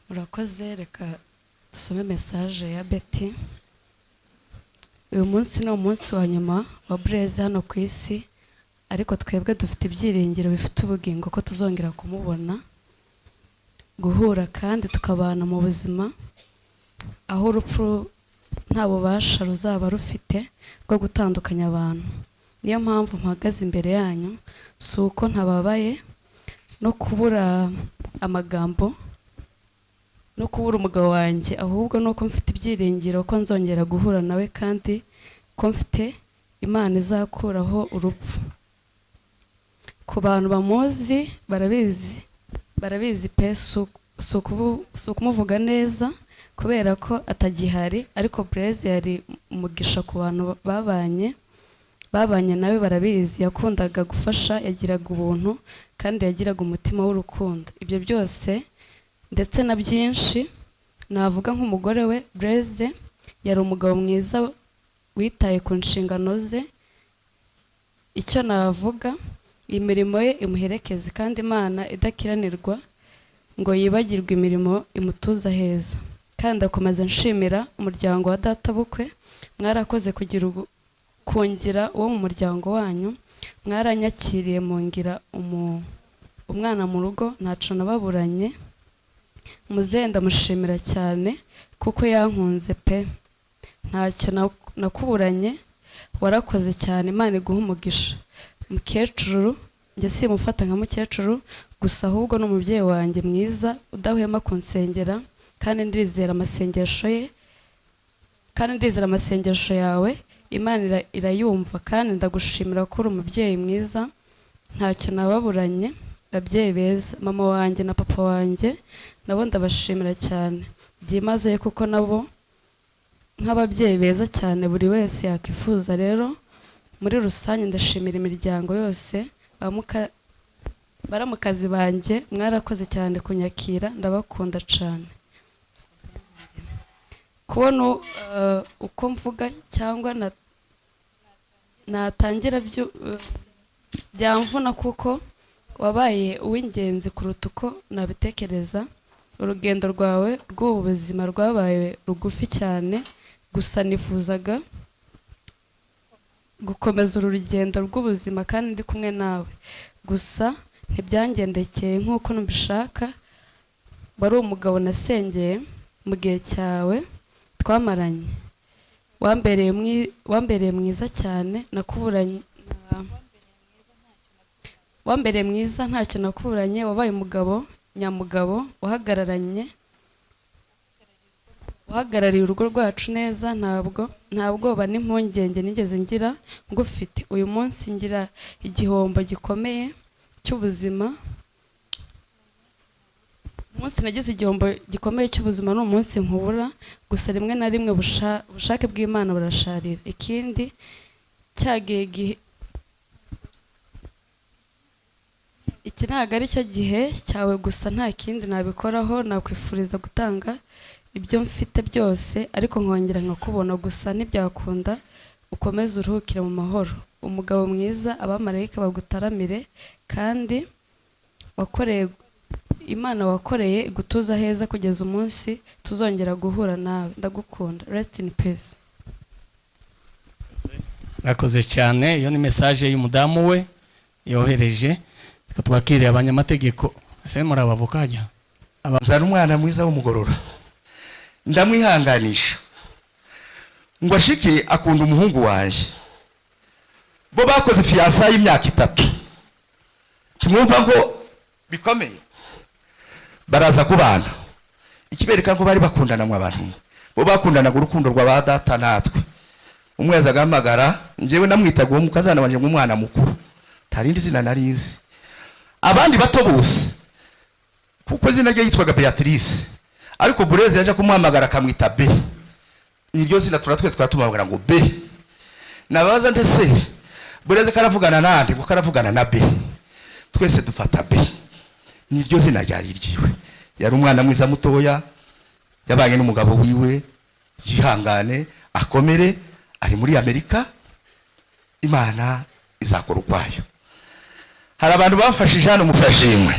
Murakoze. Reka dusome message ya Betty. Uyu munsi ni umunsi wa nyuma wa Blaise hano ku isi, ariko twebwe dufite ibyiringiro bifite ubugingo ko tuzongera kumubona, guhura kandi tukabana mu buzima aho urupfu nta bubasha ruzaba rufite bwo gutandukanya abantu. Niyo mpamvu mpagaze imbere yanyu, si uko ntababaye no kubura amagambo no kubura umugabo wanjye, ahubwo nuko mfite ibyiringiro ko nzongera guhura nawe, kandi ko mfite Imana izakuraho urupfu. Ku bantu bamuzi barabizi, barabizi pe. Si ukumuvuga neza kubera ko atagihari, ariko Blaise yari umugisha ku bantu babanye nawe, barabizi. Yakundaga gufasha, yagiraga ubuntu kandi yagiraga umutima w'urukundo. Ibyo byose ndetse na byinshi navuga nk'umugore we, Blaise yari umugabo mwiza witaye ku nshingano ze. Icyo navuga, imirimo ye imuherekeze, kandi Imana idakiranirwa ngo yibagirwe imirimo imutuza heza. Kandi ndakomeza nshimira umuryango wa data bukwe, mwarakoze kungira uwo mu muryango wanyu. Mwaranyakiriye mungira umwana mu rugo, ntaco nababuranye. Muzehe ndamushimira cyane kuko yankunze pe. Ntacyo nakuburanye, warakoze cyane, Imana iguhe umugisha. Mukecuru, njye simufata nka mukecuru gusa, ahubwo ni umubyeyi wanjye mwiza udahwema kunsengera, kandi ndizera amasengesho ye, kandi ndizera amasengesho yawe Imana irayumva. Kandi ndagushimira ko uri umubyeyi mwiza, ntacyo nababuranye. Babyeyi beza, mama wanjye na papa wanjye, nabo ndabashimira cyane byimazeyo, kuko nabo nk'ababyeyi beza cyane buri wese yakwifuza. Rero muri rusange ndashimira imiryango yose, baramukazi banjye, mwarakoze cyane kunyakira, ndabakunda cyane. Kubona uko mvuga cyangwa natangira byamvuna, kuko wabaye uw'ingenzi kuruta uko nabitekereza. Urugendo rwawe rw'ubu buzima rwabaye rugufi cyane, gusa nifuzaga gukomeza uru rugendo rw'ubuzima kandi ndi kumwe nawe, gusa ntibyangendekeye nk'uko nubishaka. Wari umugabo nasengeye mu gihe cyawe twamaranye, wambereye mwiza cyane, nakuburanye, wambereye mwiza, ntacyo nakuburanye. Wabaye umugabo nyamugabo, uhagarariye urugo rwacu neza. Ntabwo nta bwoba n'impungenge nigeze ngira ngufite. Uyu munsi ngira igihombo gikomeye cy'ubuzima. Umunsi nagize igihombo gikomeye cy'ubuzima ni umunsi nkubura. Gusa rimwe na rimwe ubushake bw'Imana burasharira. Ikindi cyagiye gihe, iki ntabwo ari cyo gihe cyawe, gusa nta kindi nabikoraho. Nakwifuriza gutanga ibyo mfite byose ariko nkongera nkakubona, gusa ntibyakunda. Ukomeze uruhukire mu mahoro, umugabo mwiza, abamarayika bagutaramire, kandi wakoreye Imana, wakoreye igutuza heza kugeza umunsi tuzongera guhura nawe. Ndagukunda, rest in peace. Murakoze cyane. Iyo ni message y'umudamu we yohereje. Reka twakire abanyamategeko. Ese muri abavoka hajya? Nzana umwana mwiza w'umugorora, ndamwihanganisha ngo ashike akunda umuhungu wanjye. Bo bakoze fiançailles y'imyaka 3, tumwumva ngo bikomeye, baraza kubana. Ikibereka ngo bari bakundana mu abantu mwe, bo bakundanaga urukundo rwa ba data natwe. Umwe yazaga ahamagara, njyewe namwitaga uwo mukazana wanjye nk'umwana mukuru, nta rindi zina narizi. Abandi bato bose, kuko izina rye yitwaga Beatrice, ariko Bureze yaje kumuhamagara akamwita B, niryo zina tura twese twatumuhamagara ngo B. Nabaza ndetse Bureze karavugana nande? Ngo karavugana na B. Twese dufata B, niryo zina ryari ryiwe. Yari umwana mwiza mutoya, yabanye n'umugabo wiwe. Yihangane, akomere, ari muri Amerika, Imana izakora ukwayo. Hari abantu bamfashije hano, mufashimwe.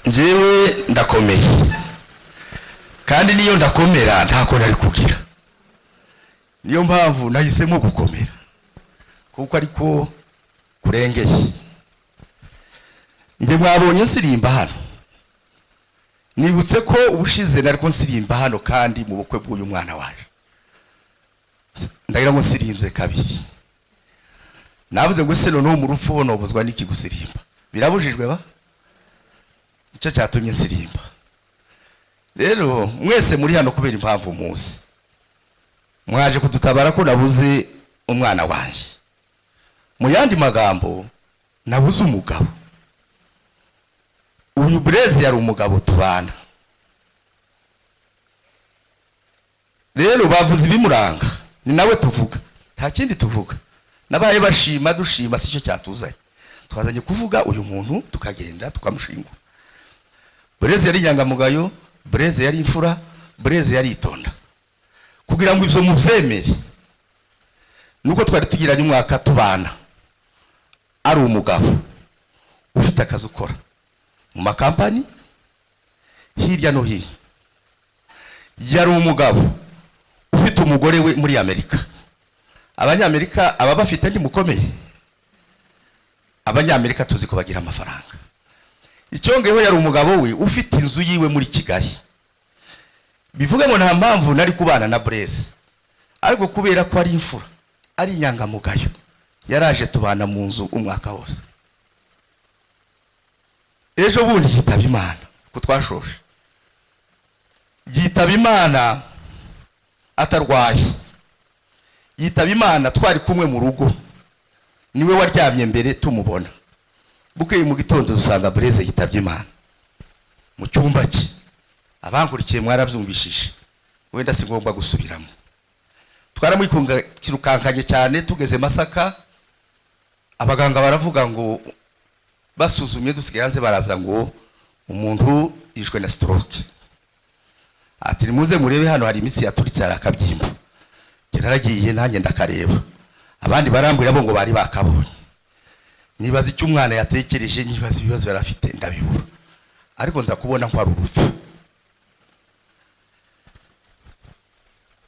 Njyewe ndakomeye, kandi niyo ndakomera ntako nari kugira. Niyo mpamvu nahisemo gukomera, kuko ariko kurengeye. Njye mwabonye nsirimba hano, nibutse ko ubushize nariko nsirimba hano kandi mu bukwe bw'uyu mwana waje. Ndagira ngo nsirimze kabiri. Navuze ngo se noneho mu rupfu nobuzwa n'iki gusirimba? Birabujijwe ba? Icyo cyatumye nsirimba. Rero mwese muri hano kubera impamvu muzi, mwaje kudutabara ko nabuze umwana wanjye. Mu yandi magambo, nabuze umugabo. Uyu Burezi yari umugabo tubana. Rero bavuze ibimuranga, ni nawe tuvuga, nta kindi tuvuga. Nabaye bashima dushima, sicyo cyatuzanye. Twazanye kuvuga uyu muntu, tukagenda tukamushingura. Burezi yari inyangamugayo, Burezi yari imfura, Burezi yari itonda. Kugira ngo ibyo mubyemere, nuko twari tugiranye umwaka tubana, ari umugabo ufite akazi ukora mu makampani hirya no hino. Yari umugabo ufite umugore we muri Amerika. Abanyamerika aba bafite ntimukomeye. Abanyamerika tuzi ko bagira amafaranga. Icyongeyeho yari umugabo we ufite inzu yiwe muri Kigali. Bivuga ngo nta mpamvu nari kubana na Burezi, ariko kubera ko ari imfura, ari inyangamugayo, yaraje tubana mu nzu umwaka wose. Ejo bundi yitaba Imana, ko twashoshe. Yitaba Imana atarwaye. Yitaba Imana twari kumwe mu rugo, niwe waryamye mbere tumubona. Bukeye mu gitondo dusanga Bureze yitabye Imana mu cyumba cye. Abankurikiye mwarabyumvishije, wenda si ngombwa gusubiramo. Twaramwirukankanye cyane tugeze Masaka, abaganga baravuga ngo basuzumye dusigaye hanze, baraza ngo umuntu yishwe na stroke. Ati nimuze murebe hano hari imitsi yaturitse, hari akabyimba. Naragiye nanjye ndakareba, abandi barambwira bo ngo bari bakabonye. Nibaza icyo umwana yatekereje, nibaza ibibazo yari afite, ndabibura. Ariko nza kubona ko ari urupfu.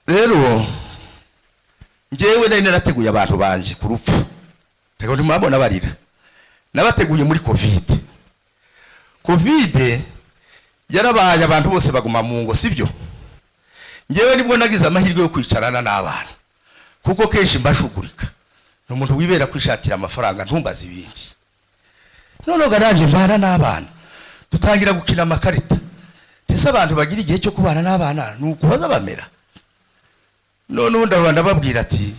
Rero njyewe nari narateguye abantu banje ku rupfu. Tego ntimurabona barira. Nabateguye muri Covid. Covid yarabaye abantu bose baguma mu ngo, sibyo? Njyewe nibwo nagize amahirwe yo kwicarana n'abana, kuko kenshi mbashugurika. Ni umuntu wibera kwishakira amafaranga, ntumbaze ibindi. Noneho nanjye mbana n'abana, dutangira gukina amakarita. Ese abantu bagira igihe cyo kubana n'abana ni ukubaza bamera. Noneho ndababwira ati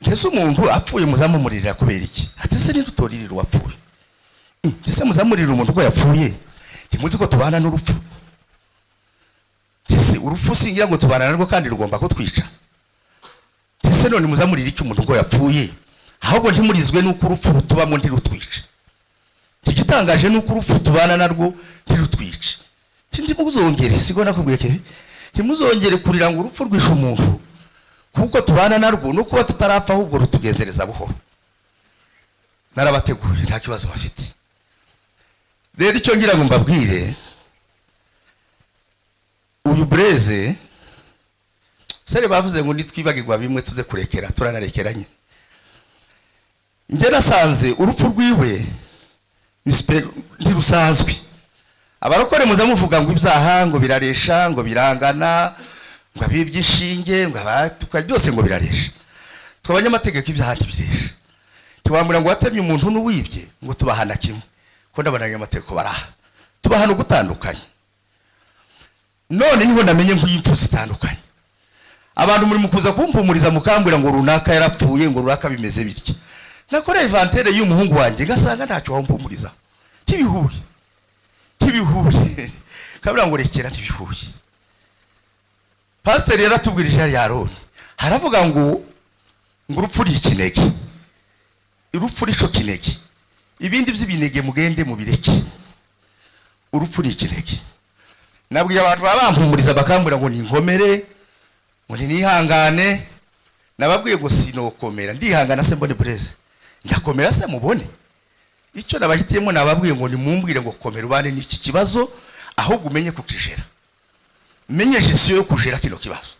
ese umuntu apfuye muzamumurira kubera iki? Ati se ntidutoririre uwapfuye? Ese muzamurira umuntu ko yapfuye? Ntimuzi ko tubana n'urupfu? Ese urupfu singira ngo tubana narwo kandi rugomba kutwica? Ese none muzamurira iki umuntu ngo yapfuye? Ahubwo ntimurizwe nuko urupfu rutubamo ntirutwice. Igitangaje nuko urupfu tubana narwo ntirutwice. Ntimuzongere, siko nakubwiye ke? Ntimuzongere kurira ngo urupfu rwishe umuntu, kuko tubana narwo no kuba tutarapfa ahubwo rutugezereza buhoro. Narabateguye nta kibazo bafite. Rero icyo ngira ngo mbabwire, uyu Bureze sere bavuze ngo nitwibagirwa bimwe tuze kurekera, turanarekeranye. Njye nasanze urupfu rwiwe ni ntirusanzwe. Abarokore muzamuvuga ngo ibyaha ngo biraresha, ngo birangana, ngo abibyishinge, ngo abatuka byose ngo biraresha. Twabanyamategeko ibyaha ntibiresha. Tiwambura ngo watemye umuntu n'uwibye ngo tubahana kimwe, ko ndabona abanyamategeko baraha tubahana ugutandukanye. None niho namenye nk'impfu zitandukanye. Abantu muri mukuza kumpumuriza mukambwira ngo runaka yarapfuye, ngo runaka bimeze bitya. Nakora inventaire y'umuhungu wanjye ngasanga ntacyo wampumuriza. Tibihuye. Tibihuye. Kabira ngo rekera tibihuye. Pastor yaratubwirije yari Aroni. Haravuga ngo urupfu ri ikinege. Urupfu rico kinege. Ibindi by'ibinege mugende mubireke. Urupfu ri ikinege. Nabwiye abantu babampumuriza bakambwira ngo ninkomere, ngo nihangane. Nababwiye ngo sinokomera, ndihangana se mbone Bureze. Ndakomera se mubone. Icyo nabahitiyemo, nababwiye ngo nimumbwire ngo komera ubane n'iki kibazo, ahubwo umenye kukijera, menye gestion yo kujera kino kibazo.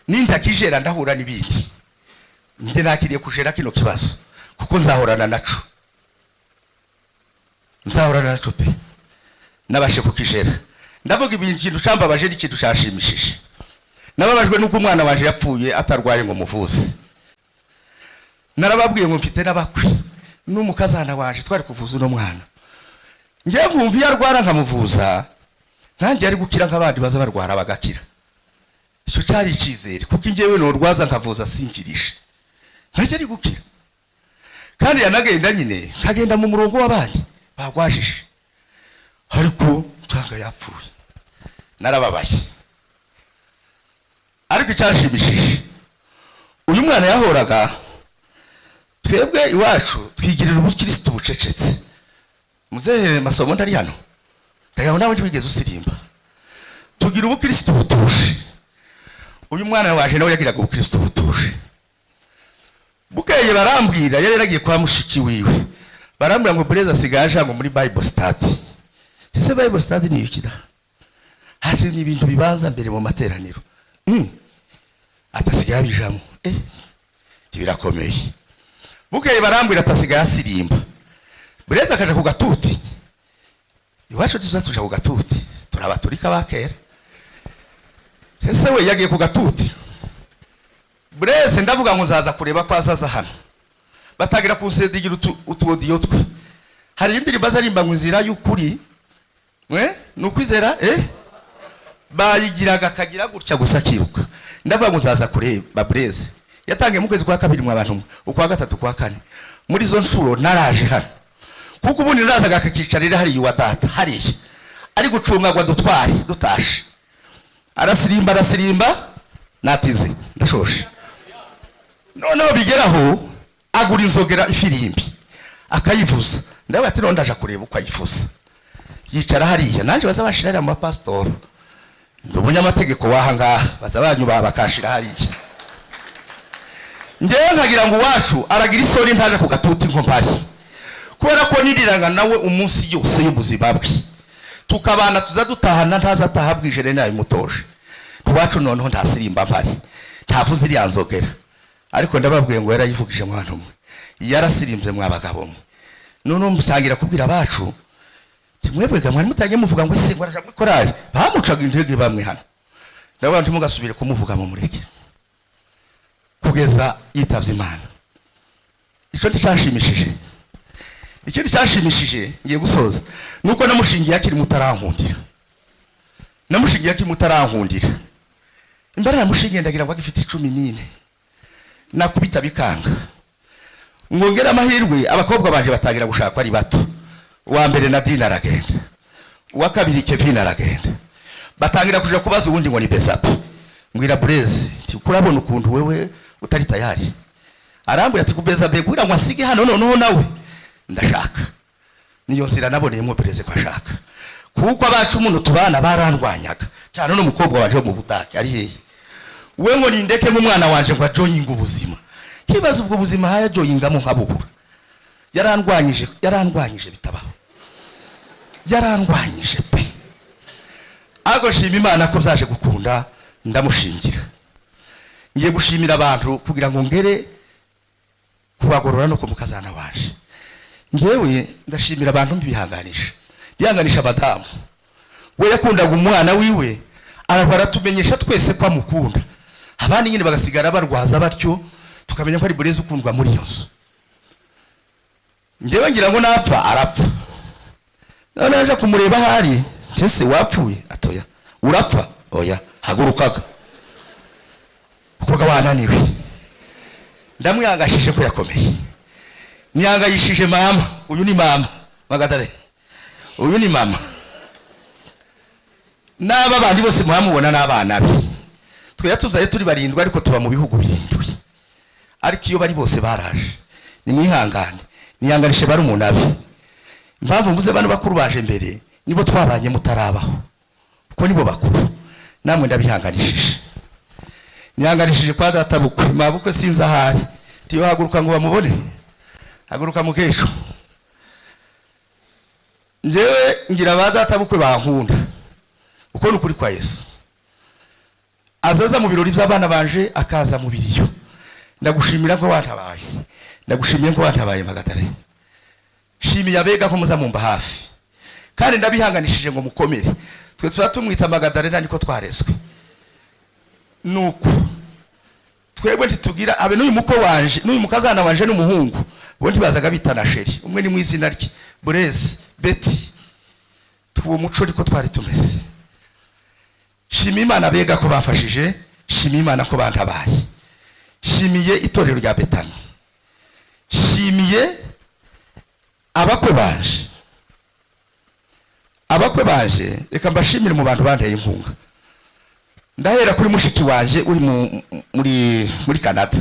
Nintakijera ndahura n'ibindi. Njye nakiriye kujera kino kibazo kuko nzahorana naco, nzahorana naco pe. Nabashe kukijera. Ndavuga ibintu, ikintu cambabaje n'ikintu cashimishije. Nababajwe nuko umwana wanje yapfuye atarwaye ngo muvuze. Narababwiye ngo mfite n'abakwe n'umukazana wanje, twari kuvuza uno mwana. Ngiye nkumva iyo arwara nkamuvuza, nanjye ari gukira nk'abandi baza barwara bagakira. Icyo cyari icyizere, kuko ingewe norwaza nkavuza sinkirishe, ntajya ari gukira. Kandi yanagenda nyine nkagenda mu murongo w'abandi bagwajije, ariko nsanga yapfuye. Narababaye. Ariko icyashimishije, uyu mwana yahoraga, twebwe iwacu twigirira ubukirisitu bucecetse. Muzehe Masomo ndari hano, ndagira ngo nawe ntiwigeze usirimba. Tugira ubukirisitu butuje. Uyu mwana waje nawe yagiraga ubukirisitu butuje. Bukeye barambwira, yari yaragiye kwa mushiki wiwe, barambwira ngo Bureza asigaye aja ngo muri Bible study. Ese Bible study ni ibiki da? Hasi ni ibintu bibanza mbere mu materaniro. Atasigaye abijamo. Birakomeye. Bukeye barambwira atasigaye asirimba. Bureza akaja ku gatuti. Iwacu tuzatuja ku gatuti, turabaturika bakera. Ese we yagiye ku gatuti? Bureze ndavuga ngo nzaza kureba ko azaza hano. Batagira kusedigira utu audio twe. Hari indirimbo azarimba ngo inzira y'ukuri. Mwe nukwizera bayigiraga akagira gutya gusa akiruka. Ndavuga ngo nzaza kureba Bureze. Yatangiye mu kwezi kwa kabiri mu abantu, ukwa gatatu, kwa kane. Muri zo nshuro naraje hano. Kuko ubundi narazaga akakicarira hariya iwa data hariya. Ari gucunga ngo dutware dutashe. Arasirimba arasirimba, natize ndashoshe. Noneho bigeraho agura inzogera ifirimbi akayivuza. Ndavuga ati none ndaje kureba uko ayivuza. Yicara hariya, nanjye baza bashira hariya mu bapasitoro. Ndi umunyamategeko w'aha ngaha, baza banyubaha bakashira hariya. Njyewe nkagira ngo uwacu aragira isoni ntaje ku gatuti nko mpari, kubera ko niriranga nawe umunsi yose y'ubuzima bwe, tukabana tuza dutahana, ntaza ataha bwije rero nabimutoje. Iwacu noneho ntasirimba mpari, ntavuze iriya nzogera. Ariko ndababwiye ngo yarayivugije mwana umwe, yarasirimbye mwa bagabo mwe. Noneho musangira kubwira abacu, mwebwega mwari mutangiye muvuga ngo ese ngo araja muri korali, bamucaga intege bamwe hano. Ndabona ntimugasubire kumuvuga, mu mureke kugeza yitavye Imana. Icyo nticyashimishije. Ikindi cyashimishije, ngiye gusoza, nuko namushingiye akiri mutarankundira. Namushingiye akiri mutarankundira. Imbere namushingiye ndagira ngo agifite 14. Nakubita bikanga. Ngongera amahirwe abakobwa banje batangira gushaka ari bato. Uwa mbere Nadine aragenda, uwa kabiri Kevin aragenda. Batangira kuja kubaza uwundi ngo ni Bezape. Mbwira Bureze nti kurabona ukuntu wewe utari tayari. Arambwira ati ku Bezape kugira ngo asige hano noneho nawe ndashaka. Niyo nzira naboneyemo Bureze ko ashaka. Kuko abacu umuntu tubana barandwanyaga cyane, n'umukobwa wanje wo mu Budage ari hehe we ngo nindeke nk'umwana wanje ngo ajoyinga ubuzima. Kibazo ubwo buzima haya joyingamo nkabubura. Yarandwanyije, yarandwanyije bitabaho, yarandwanyije pe. Ariko shima Imana ko byaje gukunda ndamushingira. Ngiye gushimira abantu kugira ngo ngere kubagorora no kumukazana waje. Ngewe ndashimira abantu mbihanganisha, bihanganisha abadamu. We yakundaga umwana wiwe, arahora atumenyesha twese ko amukunda. Abandi nyine bagasigara barwaza batyo, tukamenya ko ari Bureze ukundwa muri iyo nzu. Ngewe ngira ngo napfa arapfa. None aje kumureba ahari, ese wapfuye? Atoya. Urapfa? Oya, hagurukaga. Kuko wananiwe. Ndamwihangashije ko yakomeye. Nihangayishije mama, uyu ni mama Magadare. Uyu ni mama. N'aba bandi bose muhamubona n'abana be. Twe yatuzaye turi barindwi, ariko tuba mu bihugu birindwi. Ariko iyo bari bose baraje. Nimwihangane. Nihanganishe bari umunabi. Impamvu mvuze bano bakuru baje mbere, nibo twabanye mutarabaho. Kuko nibo bakuru. Namwe ndabihanganishije. Nihanganishije kwa data bukwe, mabukwe sinzi ahari. Tiyo haguruka ngo bamubone. Haguruka mukesho. Njyewe ngira ba data bukwe bankunda, uko ni ukuri kwa Yesu. Azaza mu birori by'abana banje, akaza mu biriyo. Ndagushimira ko wantabaye, ndagushimiye ko wantabaye Magatare. Shimiye abega ko muza mumba hafi, kandi ndabihanganishije ngo mukomere. Twe tuba tumwita Magadarena, niko twarezwe. Nuko twebwe ntitugira abe n'uyu mukwe wanje n'uyu mukazana wanje n'umuhungu, bo ntibazaga bitana chéri, umwe ni mu izina rye Burezi Beti. Tuwo muco niko twari tumeze. Shima Imana bega ko bafashije, shima Imana ko bantabaye, shimiye itorero rya Betani, shimiye abakwe banje. Abakwe banje reka mbashimire mu bantu banteye inkunga. Ndahera kuri mushiki wanje uri muri Canada.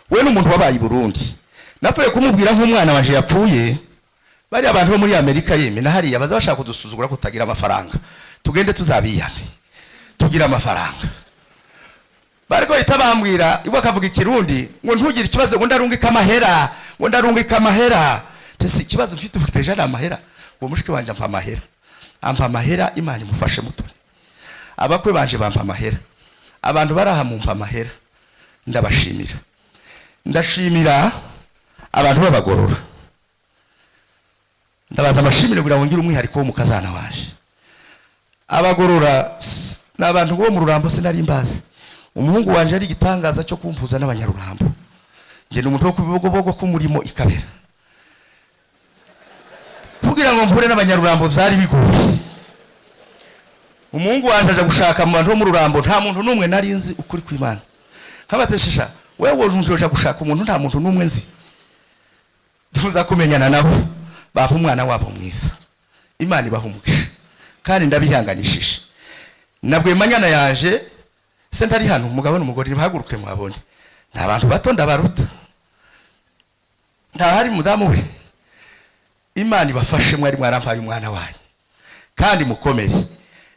We n'umuntu wabaye i Burundi, napfuye kumubwira nk'umwana wanje yapfuye. Bari abantu bo muri Amerika yeme na hariya baza bashaka kudusuzugura kutagira amafaranga, tugende tuzabiyame tugira amafaranga. Bariko bahita bambwira iwe akavuga ikirundi ngo ntugire ikibazo, ngo ndarungika amahera, ngo ndarungika amahera. Tese ikibazo mfite ubuteje ari amahera. Uwo mushiki wanje ampa amahera, ampa amahera. Imana imufashe mutore. Abakwe banje bampa amahera, abantu baraha mumpa amahera, ndabashimira. Ndashimira abantu b'abagorora, ndabaza amashimire kugira ngo ngire umwihariko w'umukazana wanje. Abagorora ni abantu bo mu Rurambo, sinari mbazi. Umuhungu wanje ari igitangaza cyo kumpuza n'abanyarurambo. Njye ni umuntu wo kubibogobogo k'umurimo ikabera, kugira ngo mpure n'abanyarurambo byari bigoye. Umuhungu wanje aja gushaka mu bantu bo mu Rurambo, nta muntu n'umwe nari nzi, ukuri kw'Imana. Nkabateshesha wewe uje gushaka umuntu, nta muntu n'umwe nzi. Tuza kumenyana nabo, bampa umwana wabo mwiza. Imana ibaha umugisha kandi ndabihanganishije. Nabwiye manyana yaje se ntari hano, umugabo n'umugore nibahaguruke mwabone. Nta bantu bato ndabaruta, ntahari mudamu we. Imana ibafashe, mwari mwarampaye umwana wanyu kandi mukomere.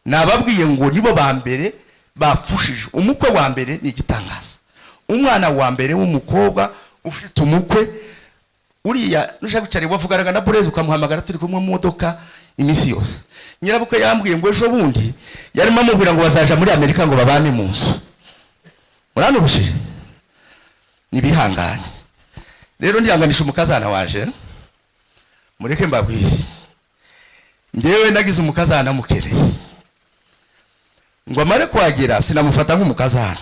Nababwiye ngo nibo ba mbere bafushije umukwe wa mbere, ni igitangaza. Umwana wa mbere w'umukobwa ufite umukwe uriya nushaka kwicara wavuganaga na Burezi ukamuhamagara turi kumwe mu modoka iminsi yose. Nyirabukwe yambwiye ngo ejo bundi yarimo amubwira ngo bazaja muri Amerika ngo babane mu nzu. Muranubishije, nibihangane rero. Ndihanganisha umukazana waje. Mureke mbabwire, njyewe nagize umukazana mukeneye ngo amare kuhagera sinamufata nk'umukazana.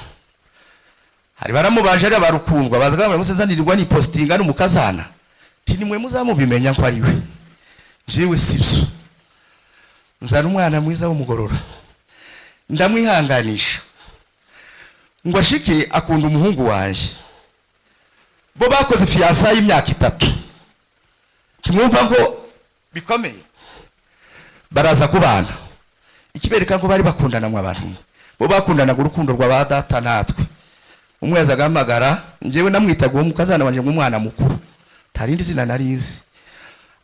Hari baramubaje ari abarukundwa bazaga bamusezanirirwa ni postinga n'umukazana, ti nimwe muzamubimenya ko ari we. Jewe sibyo, nzana umwana mwiza w'umugorora, ndamwihanganisha ngo ashike akunda umuhungu wanje. Bo bakoze fiançailles y'imyaka 3, kimwumva ngo bikomeye, baraza kubana. Ikibereka ko bari bakundana mu abantu bo bakundanaga urukundo rwa ba data natwe. Umwe yazaga ahamagara, njyewe namwitaga uwo mukazana wanje nk'umwana mukuru, tarindi zina narizi.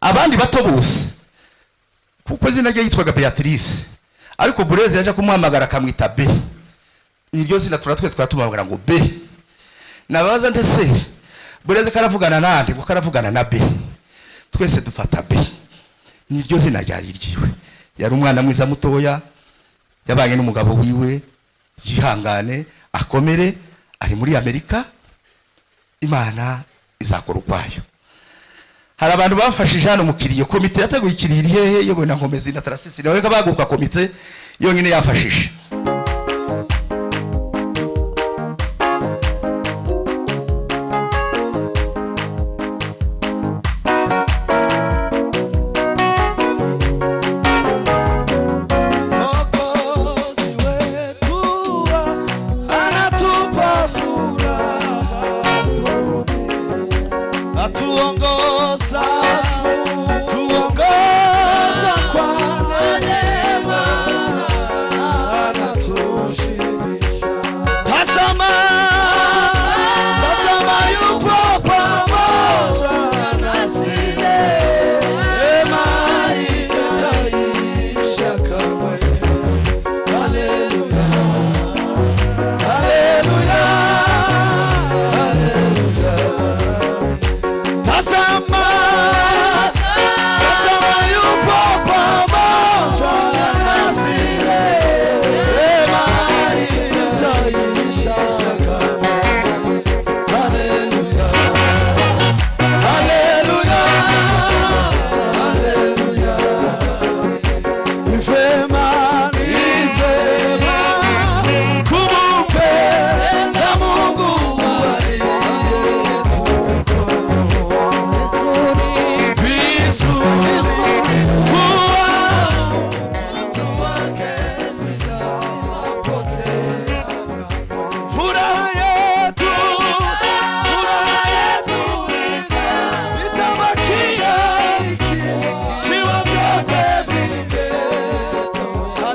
Abandi bato bose kuko izina rye yitwaga Beatrice, ariko Bureze yaje kumuhamagara akamwita B, niryo zina turatwe twatumuhamagara ngo B. Nababaza ndese Bureze karavugana nande? Ngo karavugana na B. Twese dufata B, niryo zina ryari ryiwe. Yari umwana mwiza mutoya, yabanye n'umugabo wiwe, yihangane akomere, ari muri Amerika. Imana izakora ukwayo. Hari abantu bafashije hano mu kiriyo, komite yateguye ikiriyo iri hehe? Yobowe na Nkomezi na Tarasisi, nawe baguka komite yonyine yafashije. Mwokozi wetu anatupa furaha, atuongoza, tuongoza kwa neema.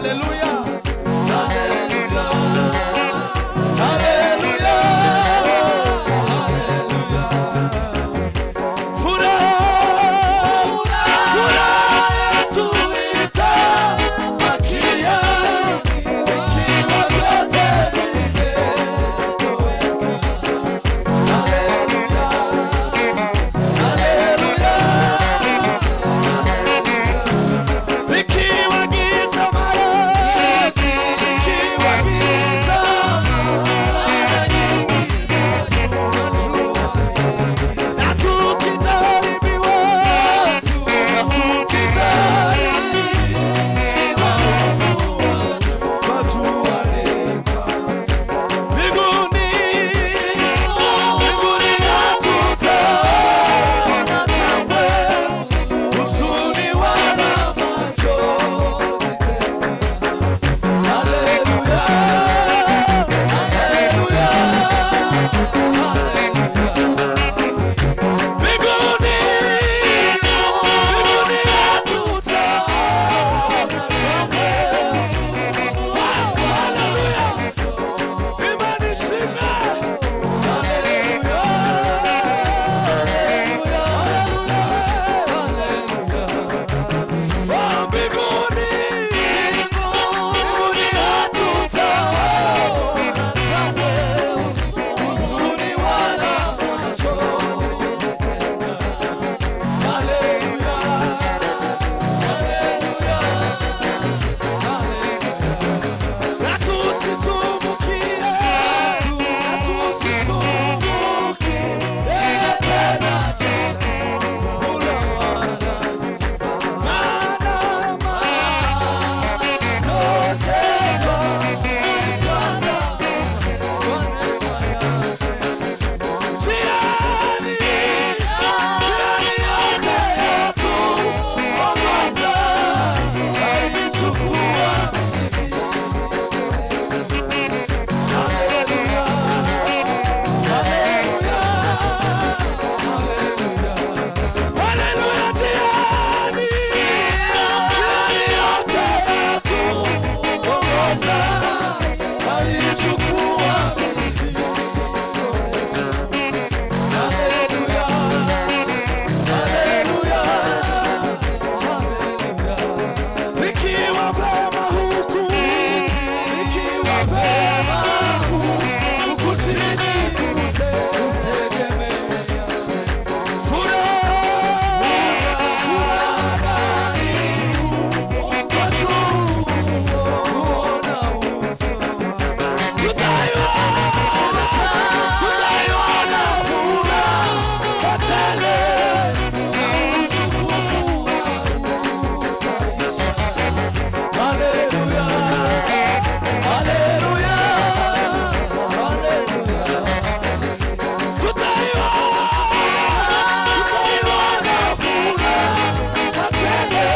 Haleluya, haleluya, haleluya, haleluya. Furaha, furaha yetu itabakia ikiwa vyote vimetoweka. Haleluya, haleluya. Ikiwa giza mara, ikiwa giza mara nyingi, na tukijaribiwa, na tukijaribiwa, twajua ni kwa mbinguni, mbinguni hatutaona kamwe huzuni wala machozi tena. Haleluya, haleluya, mbinguni, mbinguni hatutaona kamwe. Wow, haleluya, imani shime. Haleluya, haleluya, Oh, mbinguni, mbinguni hatutaona kamwe huzuni wala machozi tena. Haleluya, haleluya, na tusisumbukie, na tusisumbukie tena chakula wala maana yote twapata njiani, njiani yote yatuongoza, aichukua mizigo. Haleluya, haleluya, haleluya, njiani, njiani yote yatuongoza, aichukua mizigo yetu. Haleluya, haleluya, haleluya. Ikiwa vema huku, ikiwa vema huku chini kutegemea. Furaha, furaha gani kwa juu tutaiona, tutaiona furaha tele na utukufu hautaisha. Haleluya, haleluya, haleluya. Tutaiona, tutaiona furaha tele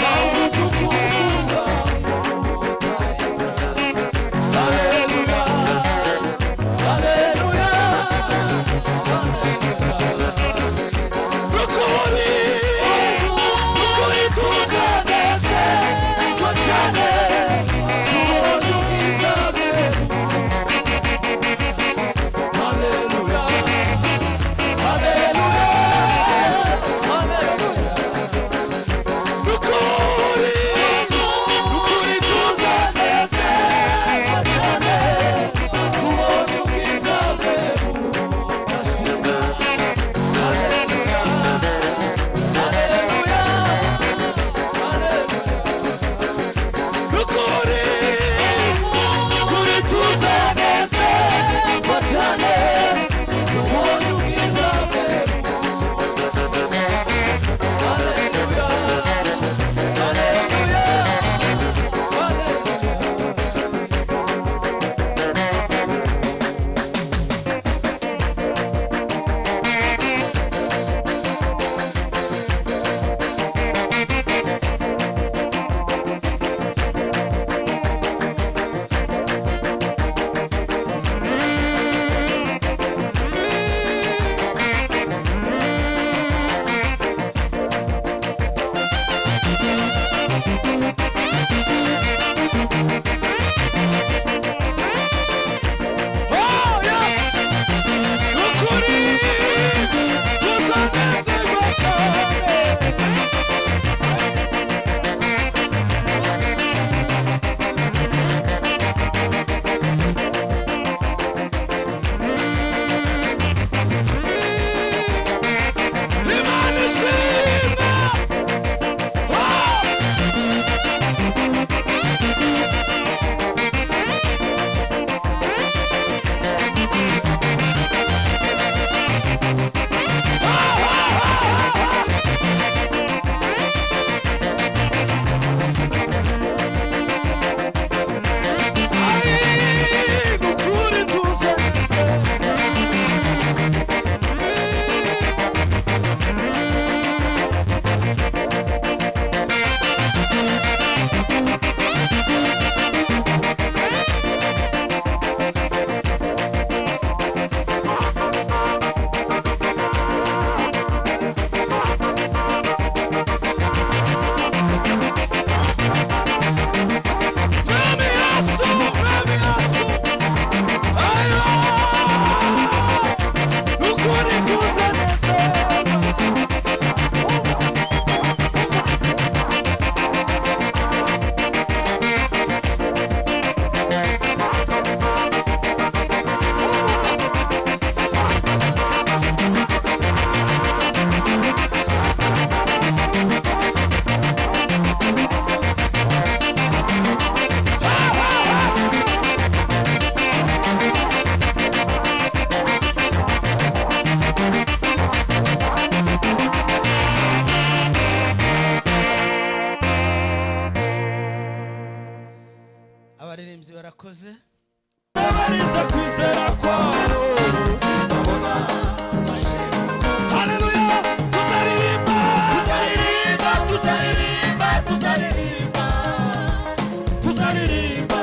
na utukufu hautaisha. Haleluya, haleluya, Nukuri, nukuri tuzanezerwa cyane, tubonye ubwiza bwe. Haleluya, haleluya, haleluya. Nukuri, nukuri tuzanezerwa cyane, tubonye ubwiza bwe budashira. Haleluya, haleluya, haleluya. Abaririmbyi barakoze. Barinze kwizera kwabo babona. Haleluya, tuzaririmba, tuzaririmba, tuzaririmba, tuzaririmba, tuzaririmba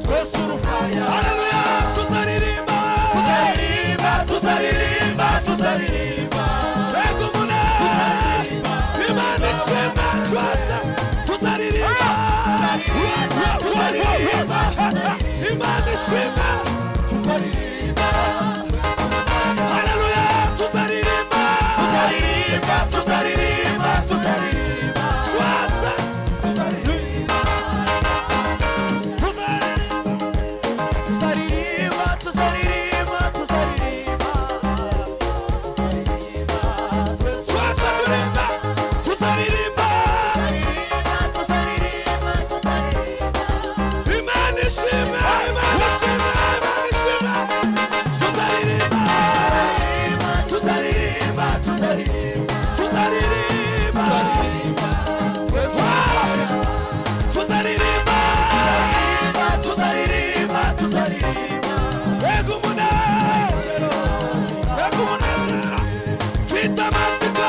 twese urufaya. Haleluya, tuzaririmba, tuzaririmba, tuzaririmba, tuzaririmba. Mbega umunezero! Imana ishimwe, twese tuzaririmba, tuzaririmba. Imana ishimwe, tuzaririmba. Haleluya, tuzaririmba, tuzaririmba, tuzaririmba, tuzaririmba twese, tuzaririmba, Tuzaririmba, tuzaririmba, tuzaririmba, tuzaririmba twese. Twese turimba, tuzaririmba. Tuzaririmba, tuzaririmba, tuzaririmba. Imana ishimwe, Imana ishimwe, Imana ishimwe. Tuzaririmba, tuzaririmba, tuzaririmba, tuzaririmba twese. Tuzaririmba, tuzaririmba, tuzaririmba. Mbega umunezero, mbega umunezero! Mfite amatsiko,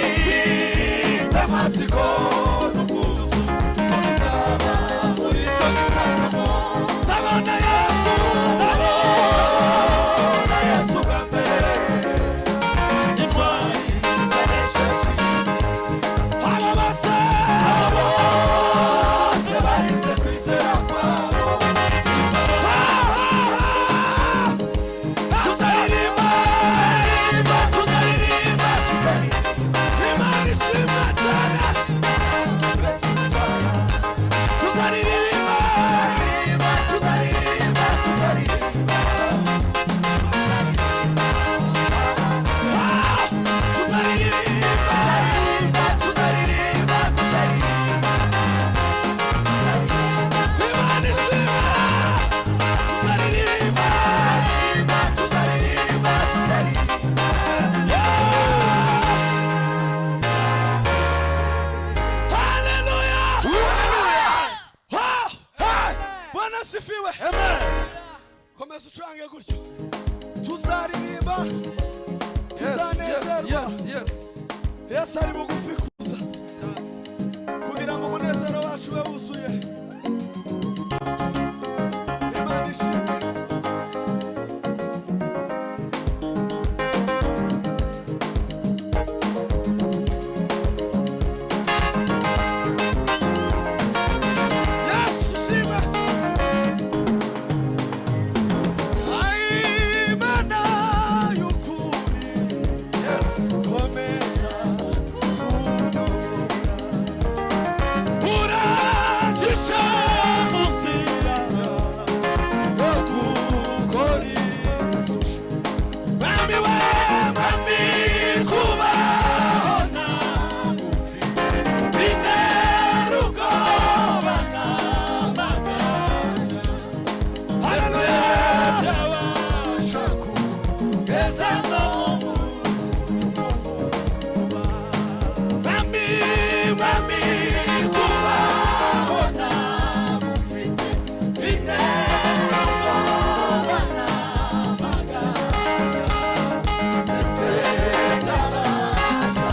mfite amatsiko n'ubwuzu ko tuzaba muri icyo gitaramo. Nzabona Yesu, nzabona Yesu bwa mbere, intwari zanesheje isi. Abo bose, abo bose barinze kwizera kwabo. Tuzaririmba, tuzaririmba, tuzaririmba. Imana ishimwe cyane. Tuzaririmba, tuzaririmba, tuzaririmba. Tuzaririmba, tuzaririmba, tuzaririmba. Imana ishimwe. Tuzaririmba, tuzaririmba, tuzaririmba. Haleluya! Ha! Bwana asifiwe. Komeza ucurange gutyo. Tuzaririmba, tuzanezerwa. Yesu ari bugufi kuza kugira ngo umunezero wacu ube wuzuye. Imana ishimwe. Yesu ushimwe. Ai, Imana y'ukuri, komeza kunyobora, urancisha mu nzira yo gukora inzu. Mwami we, mwami, kubaho nagufi bitera ubwoba n'amaganya. Haleluya, Byabasha kugeza no mu mwami, mwami, kubaho nagufite bitera ubwoba n'amaganya, ndetse byabasha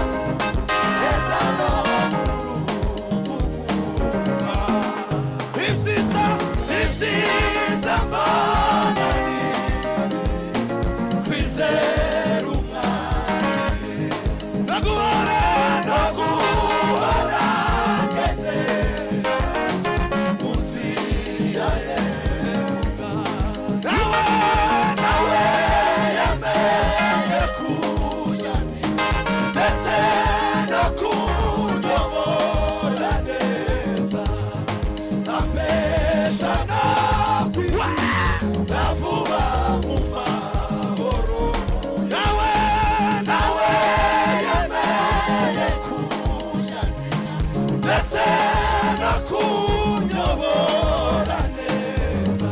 kugeza no mu rupfu. Ibyiza, ibyiza mbona ni kwizera Umwami no guhora, no guhora ngendera mu nzira ye. Nawe, nawe yamenye kujani ndetse no kunyobora neza, ampesha nakwinjira vuba mu mahoro. Nawe, nawe yamenye kujani ndetse no kunyobora neza,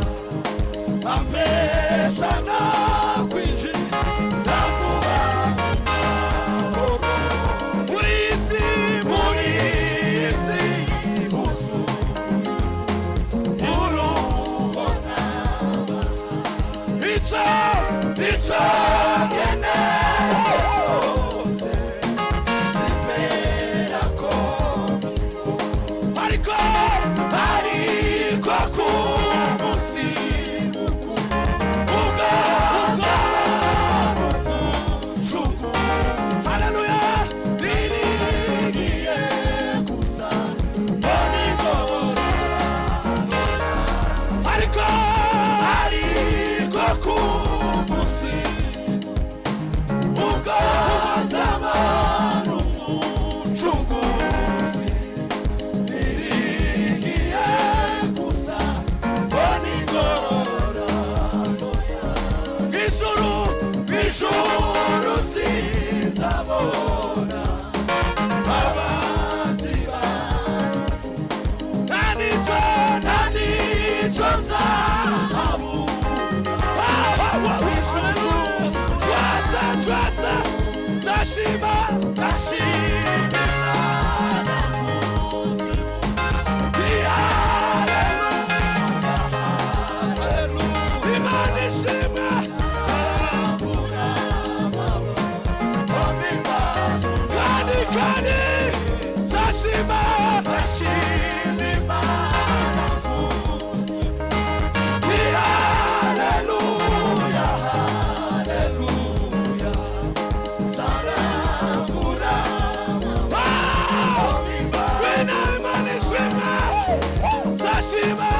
ampesha nakwinjira vuba mu mahoro. Muri iyi si, muri iyi si huzuye. Icyo nkeneye cyose simpera ko, ariko ku munsi mukuru ubwo nzaba umucunguzi, haleluya, birigiye kuza mbona ingororano. Ariko ku munsi ubwo nzaba umucunguzi, birigiye kuza mbona ingororano. Ijuru sizabona abanzi banjye, nta n'icyo zahabu. Ijuru twese zashima, zashima Imana mvuze Haleluya. Imana ishimwe. Kandi zashima, zashima Imana mvuze. Haleluya, haleluya. Sarambura. Wena Imana ishimwe. Zashima.